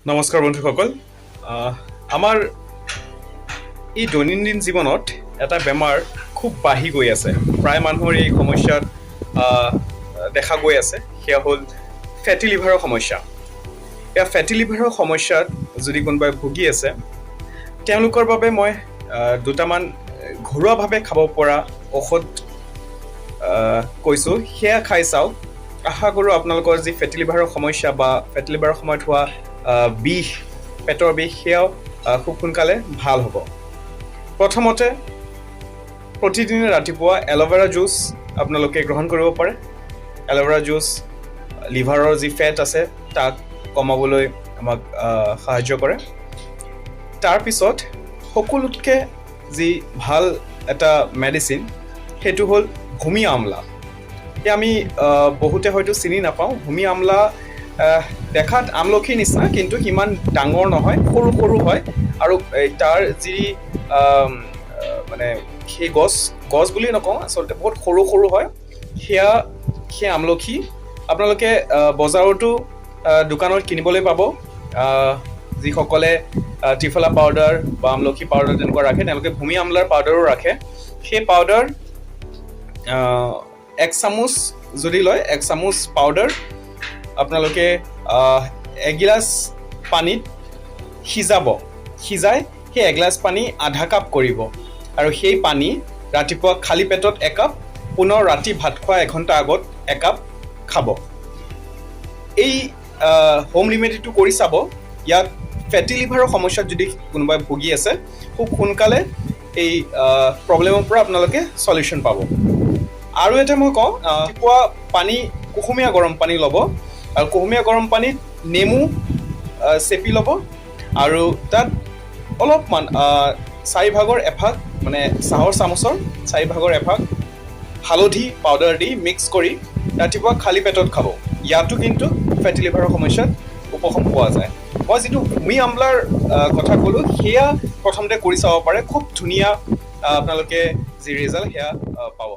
নমস্কাৰ বন্ধুসকল। আমাৰ এই দৈনন্দিন জীৱনত এটা বেমাৰ খুব বাঢ়ি গৈ আছে। প্ৰায় মানুহৰ এই সমস্যাত দেখা গৈ আছে। সেয়া হ'ল ফেটি লিভাৰৰ সমস্যা। এয়া ফেটি লিভাৰৰ সমস্যাত যদি কোনোবাই ভুগি আছে, তেওঁলোকৰ বাবে মই দুটামান ঘৰুৱাভাৱে খাব পৰা ঔষধ কৈছোঁ। সেয়া খাই চাওক। আশা কৰোঁ আপোনালোকৰ যি ফেটি লিভাৰৰ সমস্যা বা ফেটি লিভাৰৰ সময়ত হোৱা বিষ, পেটৰ বিষ, সেয়াও খুব সোনকালে ভাল হ'ব। প্ৰথমতে, প্ৰতিদিনে ৰাতিপুৱা এল'ভেৰা জুচ আপোনালোকে গ্ৰহণ কৰিব পাৰে। এল'ভেৰা জুচ লিভাৰৰ যি ফেট আছে, তাক কমাবলৈ আমাক সাহায্য কৰে। তাৰপিছত সকলোতকৈ যি ভাল এটা মেডিচিন, সেইটো হ'ল ভূমি আমলা। এতিয়া আমি বহুতে হয়তো চিনি নাপাওঁ। ভূমি আমলা দেখাত আমলখিৰ নিচিনা, কিন্তু সিমান ডাঙৰ নহয়, সৰু সৰু হয়। আৰু এই তাৰ যি মানে সেই গছ, গছ বুলি নকওঁ আচলতে, বহুত সৰু সৰু হয়। সেয়া সেই আমলখি আপোনালোকে বজাৰতো দোকানত কিনিবলৈ পাব। যিসকলে ত্ৰিফলা পাউডাৰ বা আমলখি পাউডাৰ তেনেকুৱা ৰাখে, তেওঁলোকে ভূমি আমলাৰ পাউডাৰো ৰাখে। সেই পাউডাৰ 1 চামুচ যদি লয়, 1 চামুচ পাউডাৰ আপোনালোকে এগিলাচ পানীত সিজাব। সিজাই সেই এগিলাচ পানী আধা কাপ কৰিব আৰু সেই পানী ৰাতিপুৱা খালী পেটত একাপ, পুনৰ ৰাতি ভাত খোৱা এঘণ্টা আগত একাপ খাব। এই হোম ৰিমেডিটো কৰি চাব। ইয়াত ফেটি লিভাৰৰ সমস্যাত যদি কোনোবাই ভুগি আছে, খুব সোনকালে এই প্ৰব্লেমৰ পৰা আপোনালোকে চলিউশ্যন পাব। আৰু এটা মই কওঁ, ৰাতিপুৱা পানী, কুহুমীয়া গৰম পানী ল'ব আৰু কুহুমীয়া গৰম পানীত নেমু চেপি ল'ব আৰু তাত অলপমান চাৰিভাগৰ এভাগ, মানে চাহৰ চামুচৰ চাৰিভাগৰ এভাগ হালধি পাউডাৰ দি মিক্স কৰি ৰাতিপুৱা খালী পেটত খাব। ইয়াতো কিন্তু ফেটি লিভাৰৰ সমস্যাত উপশম পোৱা যায়। মই যিটো ভূমি আমলাৰ কথা ক'লোঁ, সেয়া প্ৰথমতে কৰি চাব পাৰে। খুব ধুনীয়া আপোনালোকে যি ৰিজাল্ট, সেয়া পাব।